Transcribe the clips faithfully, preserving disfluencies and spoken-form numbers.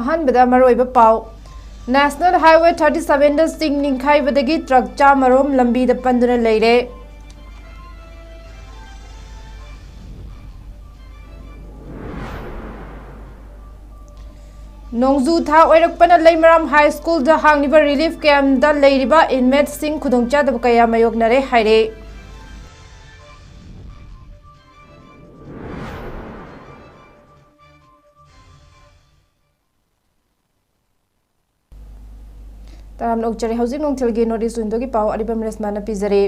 ꯑꯍꯥꯟꯕꯗ ꯃꯔꯨꯑꯣꯏꯕ ꯄꯥꯎ꯫ National Highway thirty seven ꯗ ꯆꯤꯡ ꯅꯤꯡꯈꯥꯏꯕꯗꯒꯤ ꯇ꯭ꯔꯛ ꯆꯥꯝꯃ ꯔꯣꯝ ꯂꯝꯕꯤꯗ ꯄꯟꯗꯨꯅ ꯂꯩꯔꯦ꯫ ꯅꯣꯡꯖꯨ ꯊꯥ ꯑꯣꯏꯔꯛꯄꯅ ꯂꯩꯃꯔꯥꯝ ꯍꯥꯏ ꯁ꯭ꯀꯨꯜꯗ ꯍꯥꯡꯂꯤꯕ ꯔꯤꯂꯤꯐ ꯀꯦꯝꯞꯇ ꯂꯩꯔꯤꯕ ꯏꯟꯃꯦꯠꯁꯤꯡ ꯈꯨꯗꯣꯡꯆꯥꯗꯕ ꯀꯌꯥ ꯃꯥꯌꯣꯛꯅꯔꯦ ꯍꯥꯏꯔꯦ꯫ ꯇꯔꯥꯝꯅ ꯑꯣꯛꯆꯔꯤ꯫ ꯍꯧꯖꯤꯛ ꯅꯨꯡꯊꯤꯜꯒꯤ North East Window ꯒꯤ ꯄꯥꯎ ꯑꯔꯤꯕꯝ ꯔꯦꯁꯃꯥꯅ ꯄꯤꯖꯔꯤ꯫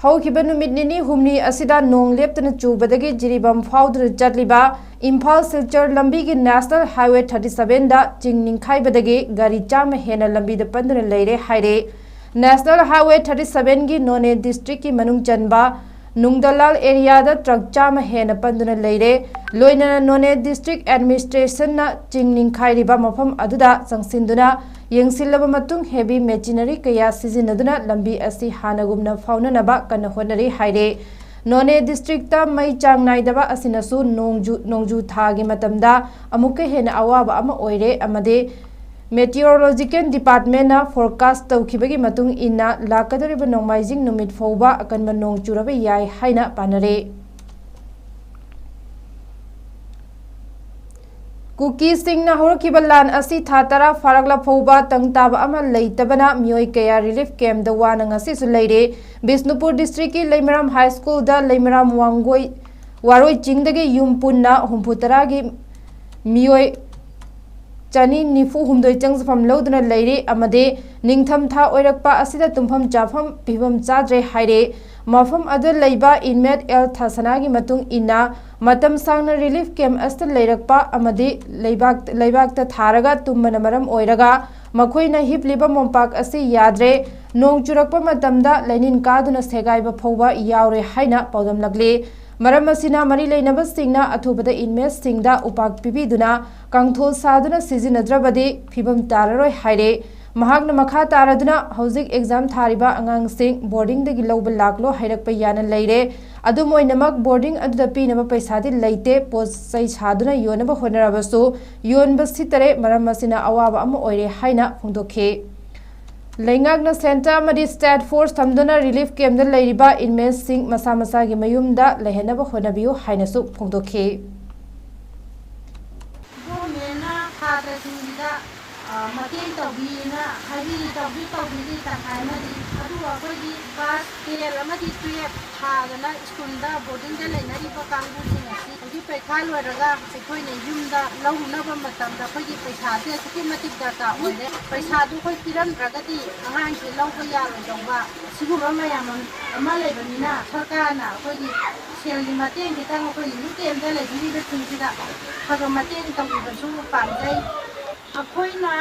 ꯍꯧꯈꯤꯕ ꯅꯨꯃꯤꯠ ꯅꯤꯅꯤ ꯍꯨꯝꯅꯤ ꯑꯁꯤꯗ ꯅꯣꯡ ꯂꯦꯞꯇꯅ ꯆꯨꯕꯗꯒꯤ ꯖꯤꯔꯤꯕꯥꯝ ꯐꯥꯎꯗꯨꯅ ꯆꯠꯂꯤꯕ ꯏꯝꯐꯥꯜ ꯁꯤꯜꯆꯔ ꯂꯝꯕꯤꯒꯤ National Highway thirty seven ꯗ ꯆꯤꯡ ꯅꯤꯡꯈꯥꯏꯕꯗꯒꯤ ꯒꯥꯔꯤ ꯆꯥꯝꯃ ꯍꯦꯟꯅ ꯂꯝꯕꯤꯗ ꯄꯟꯗꯨꯅ ꯂꯩꯔꯦ ꯍꯥꯏꯔꯦ꯫ National Highway thirty seven ꯒꯤ ꯅꯣꯅꯦ district ꯀꯤ ꯃꯅꯨꯡ ꯆꯟꯕ ꯅꯨꯡꯗꯂꯥꯜ area ꯗ ꯇ꯭ꯔꯛ ꯆꯥꯝꯃ ꯍꯦꯟꯅ ꯄꯟꯗꯨꯅ ꯂꯩꯔꯦ꯫ ꯂꯣꯏꯅꯅ ꯅꯣꯅꯦ district administration ꯅ ꯆꯤꯡ ꯅꯤꯡꯈꯥꯏꯔꯤꯕ ꯃꯐꯝ ꯑꯗꯨꯗ ꯆꯪꯁꯤꯟꯗꯨꯅ ꯌꯦꯡꯁꯤꯜꯂꯕ ꯃꯇꯨꯡ heavy machinery ꯀꯌꯥ ꯁꯤꯖꯤꯟꯅꯗꯨꯅ ꯂꯝꯕꯤ ꯑꯁꯤ ꯍꯥꯟꯅꯒꯨꯝꯅ ꯐꯥꯎꯅꯅꯕ ꯀꯟꯅ ꯍꯣꯠꯅꯔꯤ ꯍꯥꯏꯔꯦ꯫ ꯅꯣꯅꯦ district ꯇ ꯃꯩ ꯆꯥꯡ ꯅꯥꯏꯗꯕ ꯑꯁꯤꯅꯁꯨ ꯅꯣꯡꯖꯨ, ꯅꯣꯡꯖꯨ ꯊꯥꯒꯤ ꯃꯇꯝꯗ ꯑꯃꯨꯛꯀ ꯍꯦꯟꯅ ꯑꯋꯥꯕ ꯑꯃ ꯑꯣꯏꯔꯦ ꯑꯃꯗꯤ Meteorological Department ꯅ forecast ꯇꯧꯈꯤꯕꯒꯤ ꯃꯇꯨꯡ ꯏꯟꯅ ꯂꯥꯛꯀꯗꯧꯔꯤꯕ ꯅꯣꯡꯃꯥꯏꯖꯤꯡ ꯅꯨꯃꯤꯠ ꯐꯥꯎꯕ ꯑꯀꯟꯕ ꯅꯣꯡ ꯆꯨꯔꯕ ꯌꯥꯏ ꯍꯥꯏꯅ ꯄꯥꯅꯔꯦ꯫ ꯀꯨꯀꯤꯁꯤꯡꯅ ꯍꯧꯔꯛꯈꯤꯕ ꯂꯥꯟ ꯑꯁꯤ ꯊꯥ ꯇꯔꯥ ꯐꯥꯔꯛꯂ ꯐꯥꯎꯕ ꯇꯪ ꯇꯥꯕ ꯑꯃ ꯂꯩꯇꯕꯅ ꯃꯤꯑꯣꯏ ꯀꯌꯥ ꯔꯤꯂꯤꯐ ꯀꯦꯝꯗ ꯋꯥꯅ ꯉꯁꯤꯁꯨ ꯂꯩꯔꯤ꯫ ꯕꯤꯁꯅꯨꯄꯨꯔ ꯗꯤꯁꯇ꯭ꯔꯤꯛꯀꯤ ꯂꯩꯃꯔꯥꯝ ꯍꯥꯏ ꯁ꯭ꯀꯨꯜꯗ ꯂꯩꯃꯔꯥꯝ ꯋꯥꯡꯒꯣꯏ ꯋꯥꯔꯣꯏ ꯆꯤꯡꯗꯒꯤ ꯌꯨꯝ ꯄꯨꯟꯅ ꯍꯨꯝꯐꯨ ꯇꯔꯥꯒꯤ ꯃꯤꯑꯣꯏ ꯆꯅꯤ ꯅꯤꯐꯨ ꯍꯨꯝꯗꯣꯏ ꯆꯪꯖꯐꯝ ꯂꯧꯗꯨꯅ ꯂꯩꯔꯤ ꯑꯃꯗꯤ ꯅꯤꯡꯊꯝꯊꯥ ꯑꯣꯏꯔꯛꯄ ꯑꯁꯤꯗ ꯇꯨꯝꯐꯝ ꯆꯥꯐꯝ ꯐꯤꯕꯝ ꯆꯥꯗ꯭ꯔꯦ ꯍꯥꯏꯔꯦ꯫ ꯃꯐꯝ ꯑꯗꯨꯗ ꯂꯩꯕ ꯏꯟꯃꯦꯠ ꯑꯦꯜ ꯊꯥꯁꯅꯥꯒꯤ ꯃꯇꯨꯡ ꯏꯟꯅ, ꯃꯇꯝ ꯁꯥꯡꯅ ꯔꯤꯂꯤꯐ ꯀꯦꯝꯞ ꯑꯁꯤꯗ ꯂꯩꯔꯛꯄ ꯑꯃꯗꯤ ꯂꯩꯕꯥꯛ, ꯂꯩꯕꯥꯛꯇ ꯊꯥꯔꯒ ꯇꯨꯝꯕꯅ ꯃꯔꯝ ꯑꯣꯏꯔꯒ ꯃꯈꯣꯏꯅ ꯍꯤꯞꯂꯤꯕ ꯃꯣꯝꯄꯥꯛ ꯑꯁꯤ ꯌꯥꯗ꯭ꯔꯦ꯫ ꯅꯣꯡ ꯆꯨꯔꯛꯄ ꯃꯇꯝꯗ ꯂꯩꯅꯤꯟ ꯀꯥꯗꯨꯅ ꯁꯦꯒꯥꯏꯕ ꯐꯥꯎꯕ ꯌꯥꯎꯔꯦ ꯍꯥꯏꯅ ꯄꯥꯎꯗꯝꯂꯛꯂꯤ꯫ ꯃꯔꯝ ꯑꯁꯤꯅ ꯃꯔꯤ ꯂꯩꯅꯕꯁꯤꯡꯅ ꯑꯊꯨꯕꯗ ꯏꯟꯃꯦꯠꯁꯤꯡꯗ ꯎꯄꯥꯛ ꯄꯤꯕꯤꯗꯨꯅ ꯀꯥꯡꯊꯣꯜ ꯁꯥꯗꯨꯅ ꯁꯤꯖꯤꯟꯅꯗ꯭ꯔꯕꯗꯤ ꯐꯤꯕꯝ ꯇꯥꯔꯔꯣꯏ ꯍꯥꯏꯔꯦ꯫ ꯃꯍꯥꯛꯅ ꯃꯈꯥ ꯇꯥꯔꯗꯨꯅ, ꯍꯧꯖꯤꯛ ꯑꯦꯛꯖꯥꯝ ꯊꯥꯔꯤꯕ ꯑꯉꯥꯡꯁꯤꯡ ꯕꯣꯔꯗꯤꯡꯗꯒꯤ ꯂꯧꯕ ꯂꯥꯛꯂꯣ ꯍꯥꯏꯔꯛꯄ ꯌꯥꯅ ꯂꯩꯔꯦ꯫ ꯑꯗꯨꯝ ꯑꯣꯏꯅꯃꯛ, ꯕꯣꯔꯗꯤꯡ ꯑꯗꯨꯗ ꯄꯤꯅꯕ ꯄꯩꯁꯥꯗꯤ ꯂꯩꯇꯦ꯫ ꯄꯣꯠ ꯆꯩ ꯁꯥꯗꯨꯅ ꯌꯣꯟꯅꯕ ꯍꯣꯠꯅꯔꯕꯁꯨ ꯌꯣꯟꯕ ꯁꯤꯠꯇꯔꯦ꯫ ꯃꯔꯝ ꯑꯁꯤꯅ ꯑꯋꯥꯕ ꯑꯃ ꯑꯣꯏꯔꯦ ꯍꯥꯏꯅ ꯐꯣꯡꯗꯣꯛꯈꯤ꯫ ꯂꯩꯉꯥꯛꯅ ꯁꯦꯟꯇꯔ ꯑꯃꯗꯤ ꯁ꯭ꯇꯦꯠ ꯐꯣꯔꯁ ꯊꯝꯗꯨꯅ ꯔꯤꯂꯤꯐ ꯀꯦꯝꯞꯇ ꯂꯩꯔꯤꯕ ꯏꯟꯃꯦꯠꯁꯤꯡ ꯃꯁꯥ ꯃꯁꯥꯒꯤ ꯃꯌꯨꯝꯗ ꯂꯩꯍꯟꯅꯕ ꯍꯣꯠꯅꯕꯤꯌꯨ ꯍꯥꯏꯅꯁꯨ ꯐꯣꯡꯗꯣꯛꯈꯤ꯫ ꯒꯣꯔꯃꯦꯟꯅ ꯁꯥꯇ꯭ꯔꯁꯤꯡꯁꯤꯗ, ꯑ, ꯃꯇꯦꯡ ꯇꯧꯕꯤꯅ ꯍꯥꯏꯕꯤꯔꯤ, ꯇꯧꯕꯤ ꯇꯧꯕꯤꯔꯤ ꯇꯪꯈꯥꯏ ꯑꯃꯗꯤ꯫ ꯑꯗꯨꯒ ꯑꯩꯈꯣꯏꯒꯤ ꯀ꯭ꯂꯥꯁ ꯇꯦꯟ ꯑꯃꯗꯤ ꯇꯨꯌꯦꯜꯞ ꯊꯥꯗꯅ ꯁ꯭ꯀꯨꯜꯗ ꯕꯣꯔꯗꯤꯡꯗ ꯂꯩꯅꯔꯤꯕ ꯀꯥꯡꯕꯨꯁꯤꯡ ꯑꯁꯤ ꯍꯧꯖꯤꯛ ꯄꯩꯈꯥ ꯂꯣꯏꯔꯒ ꯑꯩꯈꯣꯏꯅ ꯌꯨꯝꯗ ꯂꯧꯔꯨꯅꯕ ꯃꯇꯝꯗ ꯑꯩꯈꯣꯏꯒꯤ ꯄꯩꯁꯥꯁꯦ ꯑꯁꯨꯛꯀꯤ ꯃꯇꯤꯛ ꯗꯔꯀꯥꯔ ꯑꯣꯏꯔꯦ꯫ ꯄꯩꯁꯥꯗꯨ ꯑꯩꯈꯣꯏ ꯄꯤꯔꯝꯗ꯭ꯔꯒꯗꯤ ꯑꯉꯥꯡꯁꯦ ꯂꯧꯕ ꯌꯥꯔꯣꯏꯗꯧꯕ, ꯑꯁꯤꯒꯨꯝꯕ ꯃꯌꯥꯝ ꯑꯃ ꯂꯩꯕꯅꯤꯅ, ꯁꯔꯀꯥꯔꯅ ꯑꯩꯈꯣꯏꯒꯤ ꯁꯦꯜꯒꯤ ꯃꯇꯦꯡ ꯈꯤꯇꯪ ꯑꯩꯈꯣꯏ ꯔꯤꯂꯤꯐ ꯀꯦꯝꯞꯇ ꯂꯩꯕꯤꯔꯤꯕꯁꯤꯡꯁꯤꯗ ꯈꯔ ꯈꯔ ꯃꯇꯦꯡ ꯇꯧꯕꯤꯕꯁꯨ ꯄꯥꯝꯖꯩ꯫ ꯑꯩꯈꯣꯏꯅ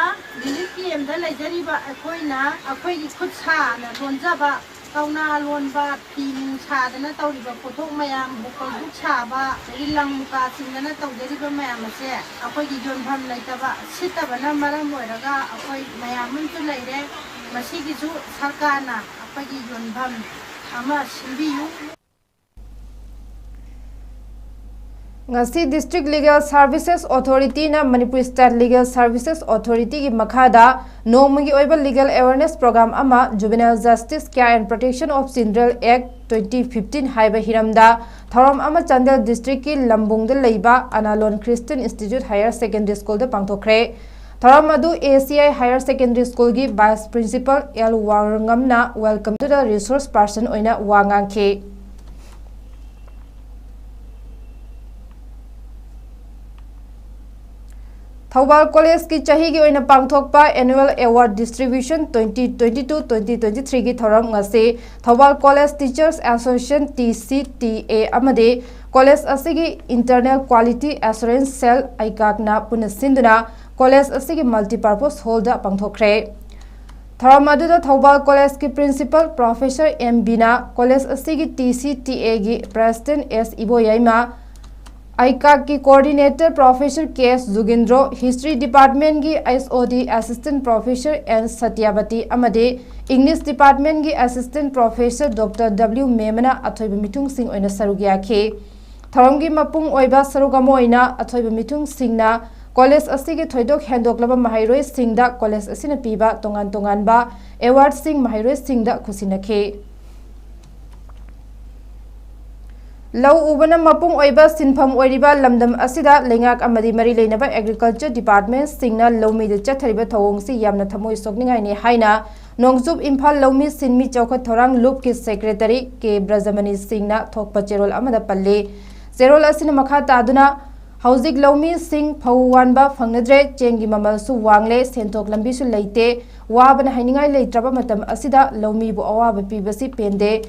ꯔꯤꯂꯤꯐ ꯀꯦꯝꯞꯇ ꯂꯩꯖꯔꯤꯕ ꯑꯩꯈꯣꯏꯅ ꯑꯩꯈꯣꯏꯒꯤ ꯈꯨꯠ ꯁꯥꯅ ꯂꯣꯟꯖꯕ ꯀꯧꯅꯥ ꯂꯣꯟꯕ, ꯐꯤ ꯅꯨꯡ ꯁꯥꯗꯅ ꯇꯧꯔꯤꯕ ꯄꯣꯠꯊꯣꯛ ꯃꯌꯥꯝ, ꯕꯨꯀꯜ ꯕꯨꯛ ꯁꯥꯕ, ꯑꯗꯒꯤ ꯂꯪ ꯃꯨꯀꯥ ꯆꯤꯡꯗꯅ ꯇꯧꯖꯔꯤꯕ ꯃꯌꯥꯝ ꯑꯁꯦ ꯑꯩꯈꯣꯏꯒꯤ ꯌꯣꯟꯐꯝ ꯂꯩꯇꯕ, ꯁꯤꯠꯇꯕꯅ ꯃꯔꯝ ꯑꯣꯏꯔꯒ ꯑꯩꯈꯣꯏ ꯃꯌꯥꯝ ꯑꯃꯁꯨ ꯂꯩꯔꯦ꯫ ꯃꯁꯤꯒꯤꯁꯨ ꯁꯔꯀꯥꯔꯅ ꯑꯩꯈꯣꯏꯒꯤ ꯌꯣꯟꯐꯝ ꯑꯃ ꯁꯤꯟꯕꯤꯌꯨ꯫ ꯉꯁꯤ District Legal Services Authority ꯅ Manipur State Legal Services Authority ꯒꯤ ꯃꯈꯥꯗ ꯅꯣꯡꯃꯒꯤ ꯑꯣꯏꯕ legal awareness program ꯑꯃ, Juvenile Justice Care and Protection of Children Act twenty fifteen ꯍꯥꯏꯕ ꯍꯤꯔꯝꯗ ꯊꯧꯔꯝ ꯑꯃ ꯆꯥꯟꯗꯦꯜ district ꯀꯤ ꯂꯝꯕꯨꯡꯗ ꯂꯩꯕ ꯑꯅꯥꯂꯣꯟ Christian Institute Higher Secondary School ꯗ ꯄꯥꯡꯊꯣꯛꯈ꯭ꯔꯦ꯫ ꯊꯧꯔꯝ ꯑꯗꯨ A C I Higher Secondary School ꯒꯤ Vice Principal L ꯋꯥꯡꯉꯝꯅ Welcome to the Resource Person ꯑꯣꯏꯅ ꯋꯥ ꯉꯥꯡꯈꯤ꯫ ꯊꯧꯕꯥꯜ ꯀꯣꯂꯦꯖꯀꯤ ꯆꯍꯤꯒꯤ ꯑꯣꯏꯅ ꯄꯥꯡꯊꯣꯛꯄ Annual Award Distribution twenty twenty-two twenty twenty-three ꯒꯤ ꯊꯧꯔꯝ ꯉꯁꯤ Thoubal College Teachers Association, T C T A, ꯑꯃꯗꯤ ꯀꯣꯂꯦꯖ ꯑꯁꯤꯒꯤ Internal Quality Assurance Cell, ꯑꯥꯏꯀꯥꯛꯅ ꯄꯨꯟꯅ ꯁꯤꯟꯗꯨꯅ ꯀꯣꯂꯦꯖ ꯑꯁꯤꯒꯤ Multipurpose Hall ꯗ ꯄꯥꯡꯊꯣꯛꯈ꯭ꯔꯦ꯫ ꯊꯧꯔꯝ ꯑꯗꯨꯗ ꯊꯧꯕꯥꯜ ꯀꯣꯂꯦꯖꯀꯤ Principal Professor M ꯕꯤꯅ ꯀꯣꯂꯦꯖ ꯑꯁꯤꯒꯤ T C T A ꯒꯤ President S ꯏꯕꯣꯌꯥꯏꯃ, ꯑꯥꯏꯀꯥꯛꯀꯤ coordinator Professor K S ꯖꯨꯒꯤꯟꯗ꯭ꯔꯣ, History Departmentꯀꯤ H O D Assistant Professor N ꯁꯇ꯭ꯌꯕꯇꯤ ꯑꯃꯗꯤ English Departmentꯀꯤ Assistant Professor Doctor W ꯃꯦꯃꯅ ꯑꯊꯣꯏꯕ ꯃꯤꯊꯨꯡꯁꯤꯡ ꯑꯣꯏꯅ ꯁꯔꯨꯛ ꯌꯥꯈꯤ꯫ ꯊꯧꯔꯝꯒꯤ ꯃꯄꯨꯡ ꯑꯣꯏꯕ ꯁꯔꯨꯛ ꯑꯃ ꯑꯣꯏꯅ ꯑꯊꯣꯏꯕ ꯃꯤꯊꯨꯡꯁꯤꯡꯅ ꯀꯣꯂꯦꯖ ꯑꯁꯤꯒꯤ ꯊꯣꯏꯗꯣꯛ ꯍꯦꯟꯗꯣꯛꯂꯕ ꯃꯍꯩꯔꯣꯏꯁꯤꯡꯗ ꯀꯣꯂꯦꯖ ꯑꯁꯤꯅ ꯄꯤꯕ ꯇꯣꯉꯥꯟ ꯇꯣꯉꯥꯟꯕ awardꯁꯤꯡ ꯃꯍꯩꯔꯣꯏꯁꯤꯡꯗ ꯈꯨꯠꯁꯤꯟꯅꯈꯤ꯫ ꯂꯧ ꯎꯕꯅ ꯃꯄꯨꯡ ꯑꯣꯏꯕ ꯁꯤꯟꯐꯝ ꯑꯣꯏꯔꯤꯕ ꯂꯝꯗꯝ ꯑꯁꯤꯗ ꯂꯩꯉꯥꯛ ꯑꯃꯗꯤ ꯃꯔꯤ ꯂꯩꯅꯕ Agriculture Departmentꯁꯤꯡꯅ ꯂꯧꯃꯤꯗ ꯆꯠꯊꯔꯤꯕ ꯊꯧꯑꯣꯡꯁꯤ ꯌꯥꯝꯅ ꯊꯃꯣꯏ ꯁꯣꯛꯅꯤꯡꯉꯥꯏꯅꯤ ꯍꯥꯏꯅ ꯅꯣꯡꯆꯨꯞ ꯏꯝꯐꯥꯜ ꯂꯧꯃꯤ ꯁꯤꯟꯃꯤ ꯆꯥꯎꯈꯠ ꯊꯧꯔꯥꯡ ꯂꯨꯞꯀꯤ Secretary K ꯕ꯭ꯔꯖꯃꯅꯤ ꯁꯤꯡꯅ ꯊꯣꯛꯄ ꯆꯦꯔꯣꯜ ꯑꯃꯗ ꯄꯜꯂꯤ꯫ ꯆꯦꯔꯣꯜ ꯑꯁꯤꯅ ꯃꯈꯥ ꯇꯥꯗꯨꯅ, ꯍꯧꯖꯤꯛ ꯂꯧꯃꯤꯁꯤꯡ ꯐꯧ ꯋꯥꯟꯕ ꯐꯪꯅꯗ꯭ꯔꯦ, ꯆꯦꯡꯒꯤ ꯃꯃꯜꯁꯨ ꯋꯥꯡꯂꯦ, ꯁꯦꯟꯊꯣꯛ ꯂꯝꯕꯤꯁꯨ ꯂꯩꯇꯦ, ꯋꯥꯕꯅ ꯍꯥꯏꯅꯤꯡꯉꯥꯏ ꯂꯩꯇ꯭ꯔꯕ ꯃꯇꯝ ꯑꯁꯤꯗ ꯂꯧꯃꯤꯕꯨ ꯑꯋꯥꯕ ꯄꯤꯕꯁꯤ ꯄꯦꯟꯗꯦ꯫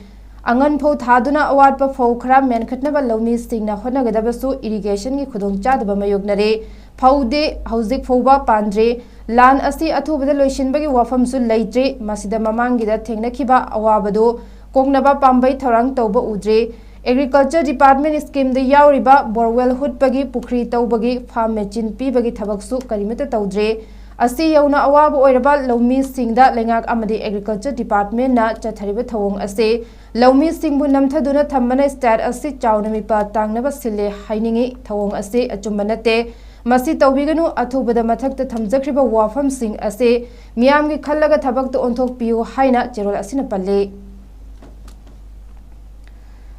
ꯑꯉꯟ ꯐꯧ ꯊꯥꯗꯨꯅ ꯑꯋꯥꯠꯄ ꯐꯧ ꯈꯔ ꯃꯦꯟꯈꯠꯅꯕ ꯂꯧꯃꯤꯁꯤꯡꯅ ꯍꯣꯠꯅꯒꯗꯕꯁꯨ irrigationꯒꯤ ꯈꯨꯗꯣꯡꯆꯥꯗꯕ ꯃꯥꯌꯣꯛꯅꯔꯦ꯫ ꯐꯧꯗꯤ ꯍꯧꯖꯤꯛ ꯐꯥꯎꯕ ꯄꯥꯟꯗ꯭ꯔꯤ꯫ ꯂꯥꯟ ꯑꯁꯤ ꯑꯊꯨꯕꯗ ꯂꯣꯏꯁꯤꯟꯕꯒꯤ ꯋꯥꯐꯝꯁꯨ ꯂꯩꯇ꯭ꯔꯤ꯫ ꯃꯁꯤꯗ ꯃꯃꯥꯡꯒꯤꯗ ꯊꯦꯡꯅꯈꯤꯕ ꯑꯋꯥꯕꯗꯨ ꯀꯣꯛꯅꯕ ꯄꯥꯝꯕꯩ ꯊꯧꯔꯥꯡ ꯇꯧꯕ ꯎꯗ꯭ꯔꯤ꯫ Agriculture Department schemeꯗ ꯌꯥꯎꯔꯤꯕ borewell ꯍꯨꯠꯄꯒꯤ, ꯄꯨꯈ꯭ꯔꯤ ꯇꯧꯕꯒꯤ, farm machine ꯄꯤꯕꯒꯤ ꯊꯕꯛꯁꯨ ꯀꯔꯤꯃꯠꯇ ꯇꯧꯗ꯭ꯔꯤ꯫ ꯑꯁꯤ ꯌꯧꯅ ꯑꯋꯥꯕ ꯑꯣꯏꯔꯕ ꯂꯧꯃꯤꯁꯤꯡꯗ ꯂꯩꯉꯥꯛ ꯑꯃꯗꯤ Agriculture Departmentꯅ ꯆꯠꯊꯔꯤꯕ ꯊꯧꯑꯣꯡ ꯑꯁꯤ ꯂꯧꯃꯤꯁꯤꯡꯕꯨ ꯅꯝꯊꯗꯨꯅ ꯊꯝꯕꯅ state ꯑꯁꯤ ꯆꯥꯎꯅ ꯃꯤꯄꯥꯜ ꯇꯥꯡꯅꯕ ꯁꯤꯜꯂꯦ ꯍꯥꯏꯅꯤꯡꯏ꯫ ꯊꯧꯑꯣꯡ ꯑꯁꯤ ꯑꯆꯨꯝꯕ ꯅꯠꯇꯦ꯫ ꯃꯁꯤ ꯇꯧꯕꯤꯒꯅꯨ꯫ ꯑꯊꯨꯕꯗ ꯃꯊꯛꯇ ꯊꯝꯖꯈ꯭ꯔꯤꯕ ꯋꯥꯐꯝꯁꯤꯡ ꯑꯁꯤ ꯃꯤꯌꯥꯝꯒꯤ ꯈꯜꯂꯒ ꯊꯕꯛꯇ ꯑꯣꯟꯊꯣꯛꯄꯤꯌꯨ ꯍꯥꯏꯅ ꯆꯦꯔꯣꯜ ꯑꯁꯤꯅ ꯄꯜꯂꯤ꯫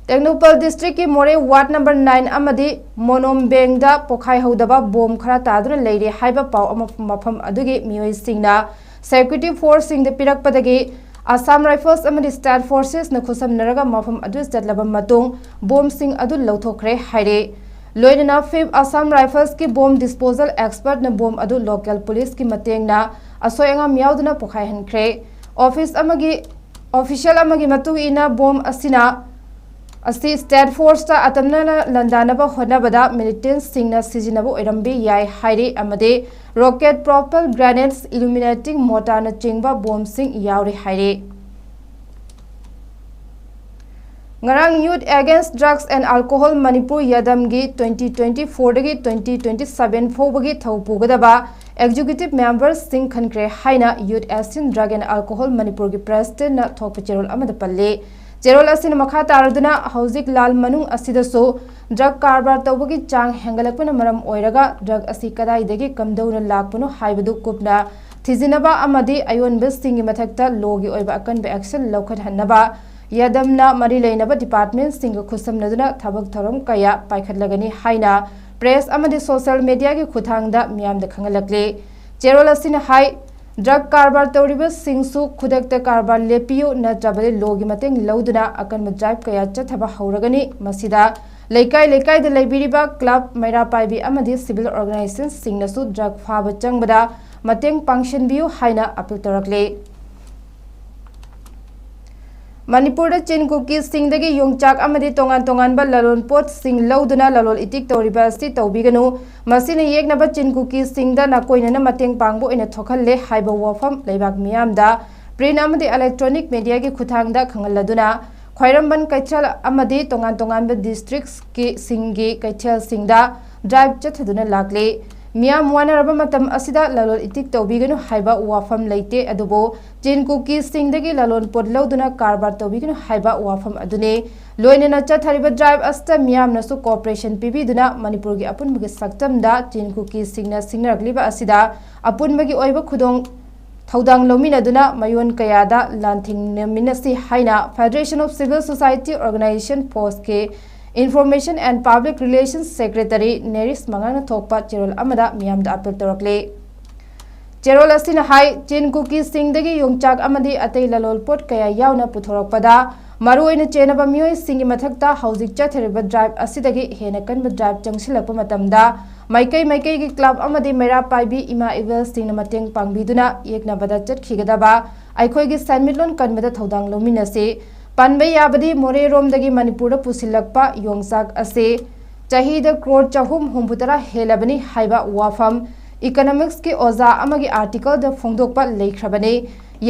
ꯇꯦꯡꯅꯧꯄꯜ districtꯀꯤ ꯃꯣꯔꯦ ward number nine ꯑꯃꯗꯤ ꯃꯣꯅꯣꯝꯕꯦꯡꯗ ꯄꯣꯈꯥꯏꯍꯧꯗꯕ ꯕꯣꯝ ꯈꯔ ꯇꯥꯗꯨꯅ ꯂꯩꯔꯤ ꯍꯥꯏꯕ ꯄꯥꯎ ꯑꯃ ꯃꯐꯝ ꯑꯗꯨꯒꯤ ꯃꯤꯑꯣꯏꯁꯤꯡꯅ security forceꯁꯤꯡꯗ ꯄꯤꯔꯛꯄꯗꯒꯤ Assam Rifles ꯑꯃꯗꯤ State Forcesꯅ ꯈꯨꯠꯁꯝꯅꯔꯒ ꯃꯐꯝ ꯑꯗꯨ ꯆꯠꯂꯕ ꯃꯇꯨꯡ ꯕꯣꯝꯁꯤꯡ ꯑꯗꯨ ꯂꯧꯊꯣꯛꯈ꯭ꯔꯦ ꯍꯥꯏꯔꯦ꯫ ꯂꯣꯏꯅꯅ Fifth Assam Riflesꯀꯤ bomb disposal expertꯅ ꯕꯣꯝ ꯑꯗꯨ local policeꯀꯤ ꯃꯇꯦꯡꯅ ꯑꯁꯣꯏ ꯑꯉꯥꯝ ꯌꯥꯎꯗꯅ ꯄꯣꯈꯥꯏꯍꯟꯈ꯭ꯔꯦ꯫ Office ꯑꯃꯒꯤ, official ꯑꯃꯒꯤ ꯃꯇꯨꯡ ꯏꯟꯅ ꯕꯣꯝ ꯑꯁꯤꯅ, ꯑꯁꯤ state forceꯇ ꯑꯇꯝꯅꯅ ꯂꯥꯟꯗꯥꯅꯕ ꯍꯣꯠꯅꯕꯗ militantꯁꯤꯡꯅ ꯁꯤꯖꯤꯟꯅꯕ ꯑꯣꯏꯔꯝꯕ ꯌꯥꯏ ꯍꯥꯏꯔꯤ ꯑꯃꯗꯤ rocket propelled grenades, illuminating mortarꯅꯆꯤꯡꯕ ꯕꯣꯝꯁꯤꯡ ꯌꯥꯎꯔꯤ ꯍꯥꯏꯔꯤ꯫ ꯉꯔꯥꯡ Youth Against Drugs and Alcohol Manipur ꯌꯥꯗꯝꯒꯤ twenty twenty fourꯗꯒꯤ twenty twenty seven ꯐꯥꯎꯕꯒꯤ ꯊꯧ ꯄꯨꯒꯗꯕ executive memberꯁꯤꯡ ꯈꯟꯈ꯭ꯔꯦ ꯍꯥꯏꯅ Youth Against Drug and Alcohol Manipurꯒꯤ presidentꯅ ꯊꯣꯛꯄ ꯆꯦꯔꯣꯜ ꯑꯃꯗ ꯄꯜꯂꯤ꯫ ꯆꯦꯔꯣꯜ ꯑꯁꯤꯅ ꯃꯈꯥ ꯇꯥꯔꯗꯨꯅ, ꯍꯧꯖꯤꯛ ꯂꯥꯜ ꯃꯅꯨꯡ ꯑꯁꯤꯗꯁꯨ drug ꯀꯔꯕꯥꯔ ꯇꯧꯕꯒꯤ ꯆꯥꯡ ꯍꯦꯟꯒꯠꯂꯛꯄꯅ ꯃꯔꯝ ꯑꯣꯏꯔꯒ drug ꯑꯁꯤ ꯀꯗꯥꯏꯗꯒꯤ ꯀꯝꯗꯧꯅ ꯂꯥꯛꯄꯅꯣ ꯍꯥꯏꯕꯗꯨ ꯀꯨꯞꯅ ꯊꯤꯖꯤꯟꯅꯕ ꯑꯃꯗꯤ ꯑꯌꯣꯟꯕꯁꯤꯡꯒꯤ ꯃꯊꯛꯇ lawꯒꯤ ꯑꯣꯏꯕ ꯑꯀꯟꯕ action ꯂꯧꯈꯠꯍꯟꯅꯕ ꯌꯥꯗꯝꯅ ꯃꯔꯤ ꯂꯩꯅꯕ departmentꯁꯤꯡꯒ ꯈꯨꯠꯁꯝꯅꯗꯨꯅ ꯊꯕꯛ ꯊꯧꯔꯝ ꯀꯌꯥ ꯄꯥꯏꯈꯠꯂꯒꯅꯤ ꯍꯥꯏꯅ press ꯑꯃꯗꯤ social mediaꯒꯤ ꯈꯨꯠꯊꯥꯡꯗ ꯃꯤꯌꯥꯝꯗ ꯈꯪꯍꯜꯂꯛꯂꯤ꯫ ꯆꯦꯔꯣꯜ ꯑꯁꯤꯅ ꯍꯥꯏ, drug ꯀꯔꯕꯥꯔ ꯇꯧꯔꯤꯕꯁꯤꯡꯁꯨ ꯈꯨꯗꯛꯇ ꯀꯔꯕꯥꯔ ꯂꯦꯞꯄꯤꯌꯨ, ꯅꯠꯇ꯭ꯔꯕꯗꯤ lawꯒꯤ ꯃꯇꯦꯡ ꯂꯧꯗꯨꯅ ꯑꯀꯟꯕ drive ꯀꯌꯥ ꯆꯠꯊꯕ ꯍꯧꯔꯒꯅꯤ꯫ ꯃꯁꯤꯗ ꯂꯩꯀꯥꯏ ꯂꯩꯀꯥꯏꯗ ꯂꯩꯕꯤꯔꯤꯕ club, ꯃꯩꯔꯥ ꯄꯥꯏꯕꯤ ꯑꯃꯗꯤ civil organizationꯁꯤꯡꯅꯁꯨ drug ꯐꯥꯕ ꯆꯪꯕꯗ ꯃꯇꯦꯡ ꯄꯥꯡꯁꯤꯟꯕꯤꯌꯨ ꯍꯥꯏꯅ appeal ꯇꯧꯔꯛꯂꯤ꯫ ꯃꯅꯤꯄꯨꯔꯗ ꯆꯤꯟ ꯀꯨꯀꯤꯁꯤꯡꯗꯒꯤ ꯌꯣꯡꯆꯥꯛ ꯑꯃꯗꯤ ꯇꯣꯉꯥꯟ ꯇꯣꯉꯥꯟꯕ ꯂꯂꯣꯟ ꯄꯣꯠꯁꯤꯡ ꯂꯧꯗꯨꯅ ꯂꯂꯣꯟ ꯏꯇꯤꯛ ꯇꯧꯔꯤꯕ ꯑꯁꯤ ꯇꯧꯕꯤꯒꯅꯨ, ꯃꯁꯤꯅ ꯌꯦꯛꯅꯕ ꯆꯤꯟ ꯀꯨꯀꯤꯁꯤꯡꯗ ꯅꯥꯀꯣꯏꯅꯅ ꯃꯇꯦꯡ ꯄꯥꯡꯕ ꯑꯣꯏꯅ ꯊꯣꯛꯍꯜꯂꯦ ꯍꯥꯏꯕ ꯋꯥꯐꯝ ꯂꯩꯕꯥꯛ ꯃꯤꯌꯥꯝꯗ print ꯑꯃꯗꯤ electronic mediaꯒꯤ ꯈꯨꯠꯊꯥꯡꯗ ꯈꯪꯍꯜꯂꯗꯨꯅ ꯈ꯭ꯋꯥꯏꯔꯝꯕꯟ ꯀꯩꯊꯦꯜ ꯑꯃꯗꯤ ꯇꯣꯉꯥꯟ ꯇꯣꯉꯥꯟꯕ districtꯀꯤ ꯁꯤꯡꯒꯤ ꯀꯩꯊꯦꯜꯁꯤꯡꯗ drive ꯆꯠꯊꯗꯨꯅ ꯂꯥꯛꯂꯤ꯫ ꯃꯤꯌꯥꯝ ꯋꯥꯅꯔꯕ ꯃꯇꯝ ꯑꯁꯤꯗ ꯂꯂꯣꯟ ꯏꯇꯤꯛ ꯇꯧꯕꯤꯒꯅꯨ ꯍꯥꯏꯕ ꯋꯥꯐꯝ ꯂꯩꯇꯦ, ꯑꯗꯨꯕꯨ ꯆꯤꯟ ꯀꯨꯀꯤꯁꯤꯡꯗꯒꯤ ꯂꯂꯣꯟ ꯄꯣꯠ ꯂꯧꯗꯨꯅ ꯀꯔꯕꯥꯔ ꯇꯧꯕꯤꯒꯅꯨ ꯍꯥꯏꯕ ꯋꯥꯐꯝ ꯑꯗꯨꯅꯤ꯫ ꯂꯣꯏꯅꯅ ꯆꯠꯊꯔꯤꯕ drive ꯑꯁꯤꯗ ꯃꯤꯌꯥꯝꯅꯁꯨ cooperation ꯄꯤꯕꯤꯗꯨꯅ ꯃꯅꯤꯄꯨꯔꯒꯤ ꯑꯄꯨꯟꯕꯒꯤ ꯁꯛꯇꯝꯗ ꯆꯤꯟ ꯀꯨꯀꯤꯁꯤꯡꯅ ꯁꯤꯡꯅꯔꯛꯂꯤꯕ ꯑꯁꯤꯗ ꯑꯄꯨꯟꯕꯒꯤ ꯑꯣꯏꯕ ꯈꯨꯗꯣꯡ ꯊꯧꯗꯥꯡ ꯂꯧꯃꯤꯟꯅꯗꯨꯅ ꯃꯌꯣꯟ ꯀꯌꯥꯗ ꯂꯥꯟꯊꯦꯡꯅꯃꯤꯟꯅꯁꯤ ꯍꯥꯏꯅ Federation of Civil Society Organization, ꯐꯣꯁꯀꯤ Information and Public Relations Secretary ꯅꯦꯔꯤꯁ ꯃꯉꯥꯡꯅ ꯊꯣꯛꯄ ꯆꯦꯔꯣꯜ ꯑꯃꯗ ꯃꯤꯌꯥꯝꯗ appeal ꯇꯧꯔꯛꯂꯤ꯫ ꯆꯦꯔꯣꯜ ꯑꯁꯤꯅ ꯍꯥꯏ, ꯆꯤꯟ ꯀꯨꯀꯤꯁꯤꯡꯗꯒꯤ ꯌꯣꯡꯆꯥꯛ ꯑꯃꯗꯤ ꯑꯇꯩ ꯂꯂꯣꯟ ꯄꯣꯠ ꯀꯌꯥ ꯌꯥꯎꯅ ꯄꯨꯊꯣꯔꯛꯄꯗ ꯃꯔꯨꯑꯣꯏꯅ ꯆꯦꯟꯅꯕ ꯃꯤꯑꯣꯏꯁꯤꯡꯒꯤ ꯃꯊꯛꯇ ꯍꯧꯖꯤꯛ ꯆꯠꯊꯔꯤꯕ drive ꯑꯁꯤꯗꯒꯤ ꯍꯦꯟꯅ ꯀꯟꯕ drive ꯆꯪꯁꯤꯜꯂꯛꯄ ꯃꯇꯝꯗ ꯃꯥꯏꯀꯩ ꯃꯥꯏꯀꯩꯒꯤ club ꯑꯃꯗꯤ ꯃꯩꯔꯥ ꯄꯥꯏꯕꯤ ꯏꯃꯥ ꯏꯕꯦꯜꯁꯤꯡꯅ ꯃꯇꯦꯡ ꯄꯥꯡꯕꯤꯗꯨꯅ ꯌꯦꯛꯅꯕꯗ ꯆꯠꯈꯤꯒꯗꯕ ꯑꯩꯈꯣꯏꯒꯤ ꯁꯦꯟꯃꯤꯠꯂꯣꯟ ꯀꯟꯕꯗ ꯊꯧꯗꯥꯡ ꯂꯧꯃꯤꯟꯅꯁꯤ꯫ ꯄꯟꯕ ꯌꯥꯕꯗꯤ ꯃꯣꯔꯦꯔꯣꯝꯗꯒꯤ ꯃꯅꯤꯄꯨꯔꯗ ꯄꯨꯁꯤꯜꯂꯛꯄ ꯌꯣꯡꯆꯥꯛ ꯑꯁꯤ ꯆꯍꯤꯗ ꯀ꯭ꯔꯣꯔ ꯆꯍꯨꯝ ꯍꯨꯝꯐꯨ ꯇꯔꯥ ꯍꯦꯜꯂꯕꯅꯤ ꯍꯥꯏꯕ ꯋꯥꯐꯝ economicsꯀꯤ ꯑꯣꯖꯥ ꯑꯃꯒꯤ articleꯗ ꯐꯣꯡꯗꯣꯛꯄ ꯂꯩꯈ꯭ꯔꯕꯅꯤ꯫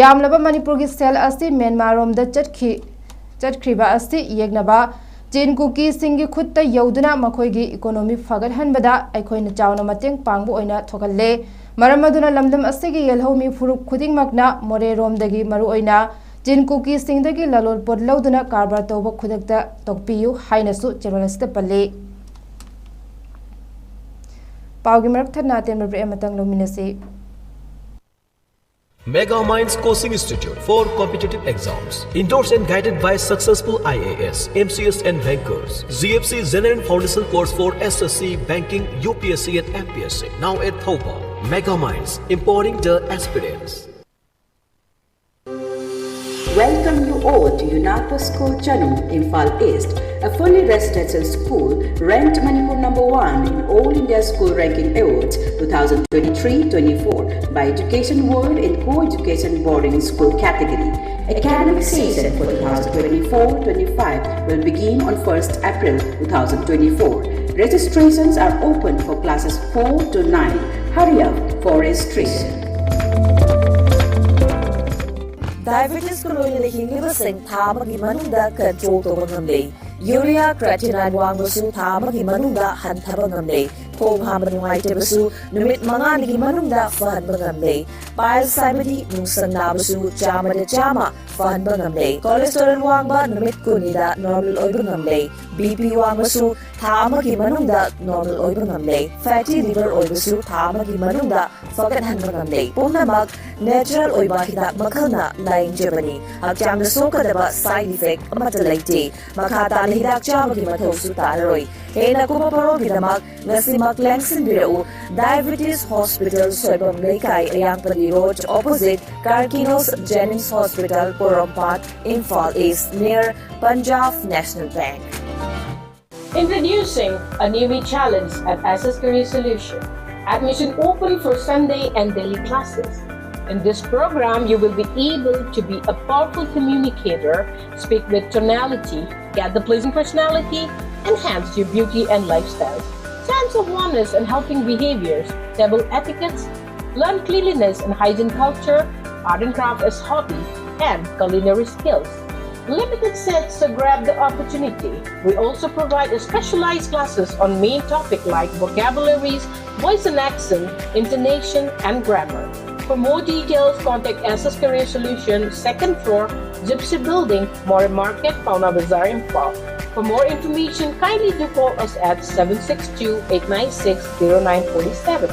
ꯌꯥꯝꯂꯕ ꯃꯅꯤꯄꯨꯔꯒꯤ ꯁꯦꯜ ꯑꯁꯤ ꯃ꯭ꯌꯥꯟꯃꯥꯔꯔꯣꯝꯗ ꯆꯠꯈꯤ, ꯆꯠꯈ꯭ꯔꯤꯕ ꯑꯁꯤ ꯌꯦꯛꯅꯕ ꯆꯤꯟ ꯀꯨꯀꯤꯁꯤꯡꯒꯤ ꯈꯨꯠꯇ ꯌꯧꯗꯨꯅ ꯃꯈꯣꯏꯒꯤ ꯏꯀꯣꯅꯣꯃꯤ ꯐꯒꯠꯍꯟꯕꯗ ꯑꯩꯈꯣꯏꯅ ꯆꯥꯎꯅ ꯃꯇꯦꯡ ꯄꯥꯡꯕ ꯑꯣꯏꯅ ꯊꯣꯛꯍꯜꯂꯦ꯫ ꯃꯔꯝ ꯑꯗꯨꯅ ꯂꯝꯗꯝ ꯑꯁꯤꯒꯤ ꯌꯦꯜꯍꯧꯃꯤ ꯐꯨꯔꯨꯞ ꯈꯨꯗꯤꯡꯃꯛꯅ ꯃꯣꯔꯦꯔꯣꯝꯗꯒꯤ ꯃꯔꯨꯑꯣꯏꯅ ꯆꯤꯟ ꯀꯨꯀꯤꯁꯤꯡꯗꯒꯤ ꯂꯂꯣꯟ ꯄꯣꯠ ꯂꯧꯗꯨꯅ ꯀꯔꯕꯥꯔ ꯇꯧꯕ ꯈꯨꯗꯛꯇ ꯇꯣꯛꯄꯤꯌꯨ ꯍꯥꯏꯅꯁꯨ ꯆꯦꯔꯣꯜ ꯑꯁꯤꯗ ꯄꯜꯂꯤ꯫ ꯄꯥꯎꯒꯤ ꯃꯔꯛ ꯊꯠꯅ ꯑꯇꯦꯟꯕ ꯕ꯭ꯔꯦꯛ ꯑꯃꯇꯪ ꯂꯧꯃꯤꯟꯅꯁꯤ꯫ Mega Minds Coaching Institute for competitive exams. Endorsed and guided by successful I A S, M C S and bankers. G F C General Foundation Course for S S C, Banking, U P S C and M P S C. Now at Thoubal. Mega Minds, empowering the aspirants. Welcome you all to UNAPA School Chanu, Imphal East, a fully residential school ranked Manipur number one in All India School Ranking Awards two thousand twenty-three twenty-four by Education World in Co-Education Boarding School category. Academic session for two thousand twenty-four twenty-five will begin on first April two thousand twenty-four. Registrations are open for classes four to nine. Hurry up for registration. Diabetes ꯀ ꯂꯣꯏꯅꯅ ꯍꯤꯡꯂꯤꯕꯁꯤꯡ ꯊꯥ ꯑꯃꯒꯤ ꯃꯅꯨꯡꯗ control ꯇꯧꯕ ꯉꯝꯂꯦ꯫ Urea creatinine ꯋꯥꯡꯕꯁꯨ ꯊꯥ ꯑꯃꯒꯤ ꯃꯅꯨꯡꯗ ꯍꯟꯊꯕ ꯉꯝꯂꯦ꯫ ꯈꯣꯡ ꯍꯥꯝꯕ ꯅꯨꯡꯉꯥꯏꯇꯕꯁꯨ ꯅꯨꯃꯤꯠ ꯃꯉꯥꯅꯤꯒꯤ ꯃꯅꯨꯡꯗ ꯐꯍꯟꯕ ꯉꯝꯂꯦ꯫ Piles ꯍꯥꯏꯕꯗꯤ ꯅꯨꯡꯁꯪ ꯅꯥꯕꯁꯨ ꯆꯥꯝꯃꯗ ꯆꯥꯝꯃ ꯐꯍꯟꯕ ꯉꯝꯂꯦ꯫ Cholesterol ꯋꯥꯡꯕ ꯅꯨꯃꯤꯠ ꯀꯨꯟꯅꯤꯗ normal ꯑꯣꯏꯕ ꯉꯝꯂꯦ꯫ B P ꯋꯥꯡꯕꯁꯨ ꯊꯥ ꯑꯃꯒꯤ ꯃꯅꯨꯡꯗ normal ꯑꯣꯏꯕ ꯉꯝꯂꯦ꯫ Fatty liver ꯑꯣꯏꯕꯁꯨ ꯊꯥ ꯑꯃꯒꯤ ꯃꯅꯨꯡꯗ ꯐꯒꯠꯍꯟꯕ ꯉꯝꯂꯦ꯫ ꯄꯨꯝꯅꯃꯛ natural ꯑꯣꯏꯕ ꯍꯤꯗꯥꯛ ꯃꯈꯜꯅ ꯂꯥꯌꯦꯡꯖꯕꯅꯤ꯫ ꯍꯛꯆꯥꯡꯗ ꯁꯣꯛꯀꯗꯕ side effect ꯑꯃꯠꯇ ꯂꯩꯇꯦ꯫ ꯃꯈꯥ ꯇꯥꯅ ꯍꯤꯗꯥꯛ ꯆꯥꯕꯒꯤ ꯃꯊꯧꯁꯨ ꯇꯥꯔꯔꯣꯏ꯫ ꯍꯦꯟꯅ ꯀꯨꯞꯄ ꯃꯔꯣꯜꯒꯤꯗꯃꯛ ꯉꯁꯤꯃꯛ ꯂꯦꯡꯁꯤꯟꯕꯤꯔꯛꯎ꯫ Diabetes Hospital, ꯁꯣꯏꯕꯝ ꯂꯩꯀꯥꯏ, ꯑꯌꯥꯡꯄꯜꯂꯤ Road, opposite Karkinos Jennings Hospital, Porompat, Imphal East, near Punjab National Bank. Introducing a newbie challenge at S S Career Solution. Admission open for Sunday and daily classes. In this program, you will be able to be a powerful communicator, speak with tonality, get the pleasing personality, enhance your beauty and lifestyle. Sense of oneness and helping behaviors, table etiquettes, learn cleanliness and hygiene culture, art and craft as hobby, and culinary skills. Limited seats, so grab the opportunity. We also provide specialized classes on main topic like vocabularies, voice and accent, intonation, and grammar. For more details, contact S S Career Solution, second floor, Gypsy Building, Moreh Market, Paona Bazar, Imphal. For more information, kindly do call us at seven six two, eight nine six, zero nine four seven.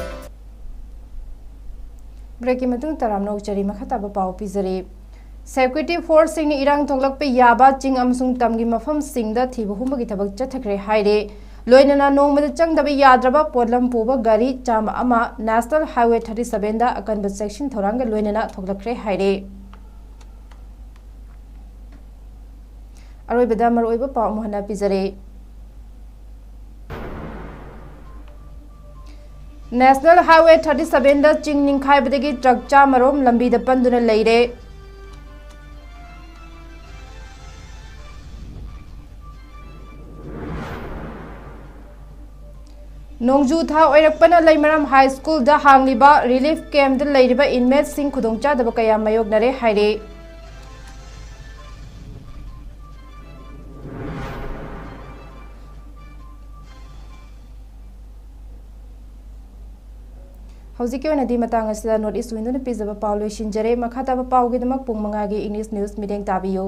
Break ꯀꯤ ꯃꯇꯨꯡ ꯇꯔꯥꯝꯅ ꯑꯣꯛꯆꯔꯤ꯫ ꯃꯈꯥ ꯇꯥꯕ ꯄꯥꯎ ꯄꯤꯖꯔꯤ꯫ Security force ꯁꯤꯡꯅ ꯏꯔꯥꯡ ꯊꯣꯛꯂꯛꯄ ꯌꯥꯕ ꯆꯤꯡ ꯑꯃꯁꯨꯡ ꯇꯝꯒꯤ ꯃꯐꯝꯁꯤꯡꯗ ꯊꯤꯕ ꯍꯨꯝꯕꯒꯤ ꯊꯕꯛ ꯆꯠꯊꯈ꯭ꯔꯦ ꯍꯥꯏꯔꯦ꯫ ꯂꯣꯏꯅꯅ ꯅꯣꯡꯃꯗ ꯆꯪꯗꯕ ꯌꯥꯗ꯭ꯔꯕ ꯄꯣꯠꯂꯝ ꯄꯨꯕ ꯒꯥꯔꯤ ꯆꯥꯝꯃ ꯑꯃ National Highway thirty seven ꯗ ꯑꯀꯟꯕ ꯆꯦꯛꯁꯤꯟ ꯊꯧꯔꯥꯡꯒ ꯂꯣꯏꯅꯅ ꯊꯣꯛꯂꯛꯈ꯭ꯔꯦ ꯍꯥꯏꯔꯦ꯫ ꯑꯔꯣꯏꯕꯗ ꯃꯔꯨꯑꯣꯏꯕ ꯄꯥꯎ ꯑꯃꯨꯛ ꯍꯟꯅ ꯄꯤꯖꯔꯦ꯫ National Highway thirty seven ꯗ ꯆꯤꯡ ꯅꯤꯡꯈꯥꯏꯕꯗꯒꯤ ꯇ꯭ꯔꯛ ꯆꯥꯝꯃꯔꯣꯝ ꯂꯝꯕꯤꯗ ꯄꯟꯗꯨꯅ ꯂꯩꯔꯦ꯫ ꯅꯣꯡꯖꯨ ꯊꯥ ꯑꯣꯏꯔꯛꯄꯅ ꯂꯩꯃꯔꯥꯝ ꯍꯥꯏ ꯁ꯭ꯀꯨꯜꯗ ꯍꯥꯡꯂꯤꯕ relief camp ꯇ ꯂꯩꯔꯤꯕ inmate ꯁꯤꯡ ꯈꯨꯗꯣꯡꯆꯥꯗꯕ ꯀꯌꯥ ꯃꯥꯌꯣꯛꯅꯔꯦ ꯍꯥꯏꯔꯦ꯫ ꯍꯧꯖꯤꯛꯀꯤ ꯑꯣꯏꯅꯗꯤ ꯃꯇꯥꯡ ꯑꯁꯤꯗ North East Window ꯅ ꯄꯤꯖꯕ ꯄꯥꯎ ꯂꯣꯏꯁꯤꯟꯖꯔꯦ꯫ ꯃꯈꯥ ꯇꯥꯕ ꯄꯥꯎꯒꯤꯗꯃꯛ ꯄꯨꯡ ꯃꯉꯥꯒꯤ English news ꯃꯤꯠꯌꯦꯡ ꯇꯥꯕꯤꯌꯨ꯫